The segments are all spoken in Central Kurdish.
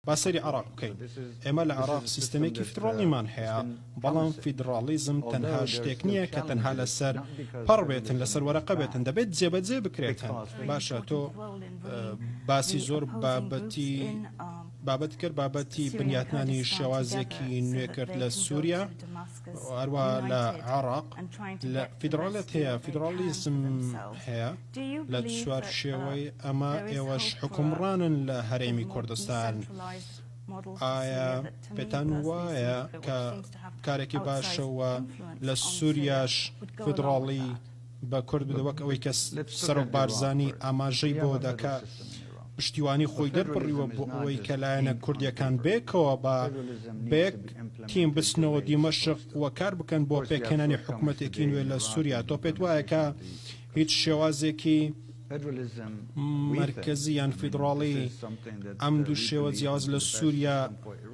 با سەیری عێراق بکەین. ئێمە لە عێراق سیستەمێکی فیدراڵیمان هەیە، بەڵام فیدراڵیزم تەنها شتێک نییە کە تەنها لەسەر پەڕ بێتن، لەسەر وەرەقە بێتن، دەبێت جێبەجێ بکرێتن. باشە تۆ باسی زۆر بابەتی بابەت کرد، بابەتی بنیاتنانی شێوازێکی نوێ کرد لە سووریا، هەروەها لە عێراق لە فیدراڵیەت هەیە، فیدراڵیزم هەیە. لە چوارچێوەی ئەمە ئێوەش حوکمڕانن لە هەرێمی کوردستان، ئایا پێتان وایە کە کارێکی باشە و لە سووریاش فیدڕاڵی بە کورد بدە وەک ئەوەی کە سەرۆک بارزانی ئاماژەی بۆ دەکا پشتیوانی خۆی دەربڕیوە بۆ ئەوەی کە لایەنە کوردیەکان بێکەوە بە بەیەک تیم بچنەوە دیمەشق و کار بکەن بۆ پێکهێنانی حکومەتێکی نوێ لە سووریا تۆ پێت وایە کە هیچ شێوازێکی مەرکەزی یان فیدڕاڵی ئەم دوو شێوە جیاواز لە سووریا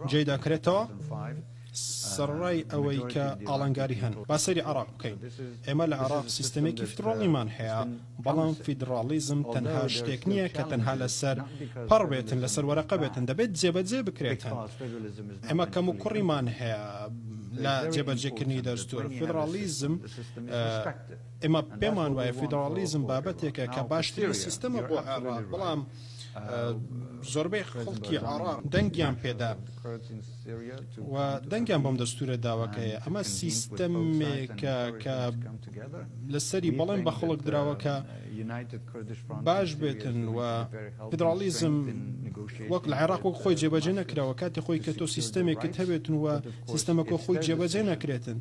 جێی دەکرێتەوە؟ سەرەڕای ئەوەی کە ئاڵنگاری هەن. با سەیری عێراق بکەین. ئێمە لە عێراق سیستەمێکی فیدڕاڵیمان هەیە، بەڵام فیدڕاڵیزم تەنها شتێک نییە کە تەنها لەسەر پەڕ بێتن، لەسەر وەرەقە بێتن، دەبێت جێبەجێ بکرێتن. ئێمە کەموکوڕیمان هەیە لە جێبەجێکردنی دەستوور. فیدڕاڵیزم ئێمە پێمان وایە فیدڕاڵیزم بابەتێکە کە باشترین سیستەمە بۆ عێراق، بەڵام زۆربەی خەڵکی عێراق دەنگیان پێدا و دەنگیان بەم دەستوورە داوە کە هەیە. ئەمە سیستەمێکە کە لەسەری بەڵێن بە خەڵک دراوە کە باش بێتن و فیدڕاڵیزم وەک لە عێراق وەک خۆی جێبەجێ نەکراوە کاتی خۆی کە تۆ سیستەمێکت هەبێتن و سیستەمەکە خۆی جێبەجێ نەکرێتن.